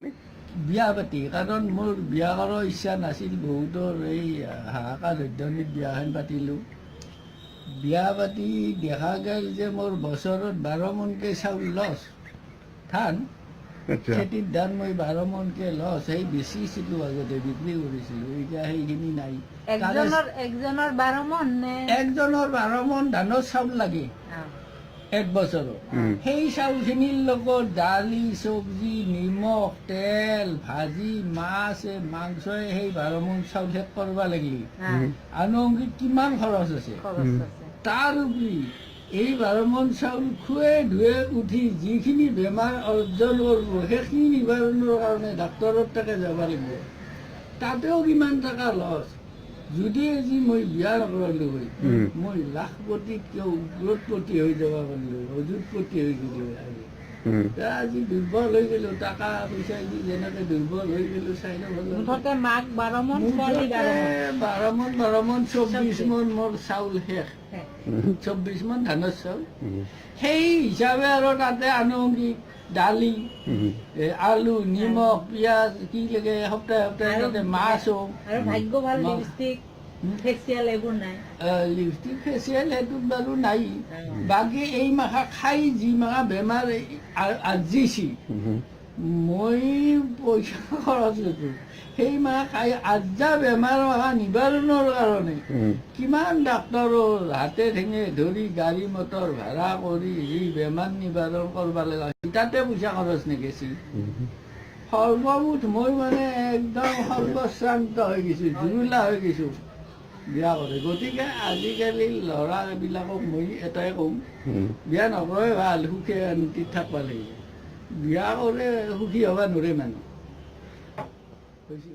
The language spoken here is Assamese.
বিয়া পাতি, কাৰণ মোৰ বিয়া কৰাৰ ইচ্ছা নাছিল। বহুতৰ এই হাহাকাৰ ধ্বনিত বিয়াখন পাতিলোঁ। বিয়া পাতি দেখা গ'ল যে মোৰ বছৰত 12 মোনকৈ চাউল লছ, ধান। খেতিৰ ধান মই 12 মোনকৈ লছ। সেই বেচিছিলোঁ আগতে, বিক্ৰী কৰিছিলোঁ, এতিয়া সেইখিনি নাই। তাৰে একজনৰ 12 মোন নে? একজনৰ 12 মোন ধানৰ চাউল লাগে এক বছৰত। সেই চাউলখিনিৰ লগত দালি, চব্জি, নিমখ তেল, ভাজি, মাছ, মাংসই সেই 12 মোন চাউল শেষ কৰিব লাগিল। আনুষংগিক কিমান খৰচ আছে। খৰচ আছে। তাৰ উপৰি এই 12 মোন চাউল খুৱাই ধুৱে উঠি যিখিনি বেমাৰ অৰ্জন কৰিব, সেইখিনি নিবাৰণৰ কাৰণে ডাক্তৰৰ তাকে যাব লাগিব, তাতেও কিমান টকা লছ। যদি আজি মই বিয়া নকৰালো হয়, মই লাখপতিতকৈ ওপৰতপতি হৈ যাব পাৰিলো হয়, অযুতপতি হৈ গ'লো হয় আজি। এতিয়া আজি দুৰ্বল হৈ গ'লো, টকা পইচা দি যেনেকে দুৰ্বল হৈ গ'লো, চাই ল'ব। মুঠতে মাক 12 মোন, ছোৱালী 12 মোন। 12 মোন, 12 মোন, 24 মোন মোৰ চাউল শেষ। 24 মোন ধানৰ চাউল। সেই হিচাপে আৰু তাতে আনুষংগিক দালি, আলু, নিমখ, পিঁয়াজ কি লাগে, সপ্তাহে সপ্তাহে তাতে মাছো। আৰু ভাগ্য ভাল, লিপষ্টিক, ফেচিয়েল এইবোৰ নাই। লিপষ্টিক, ফেচিয়েল সেইটোত বাৰু নাই। বাকী এই মাখা খাই যি মাখা বেমাৰ আৰ্জিছি, মই পইচা খৰচ নকৰোঁ, সেই মাহ খাই আৰ্জা বেমাৰ মাখা নিবাৰণৰ কাৰণে কিমান ডাক্তৰৰ হাতে ঠেঙে ধৰি, গাড়ী মটৰ ভাড়া কৰি যি বেমাৰ নিবাৰণ কৰিব লগা হৈছে, তাতে পইচা খৰচ নেগেছি। সৰ্বমুঠ মই মানে একদম সৰ্বশ্ৰান্ত হৈ গৈছোঁ, জুৰুলা হৈ গৈছোঁ বিয়া কৰে। গতিকে আজিকালি ল'ৰাবিলাকক মই এটাই ক'ম, বিয়া নকৰাই ভাল, সুখে শান্তিত থাকিব লাগিব। বিয়া কৰে সুখী হ'ব নোৱাৰে মানুহ। হৈছে।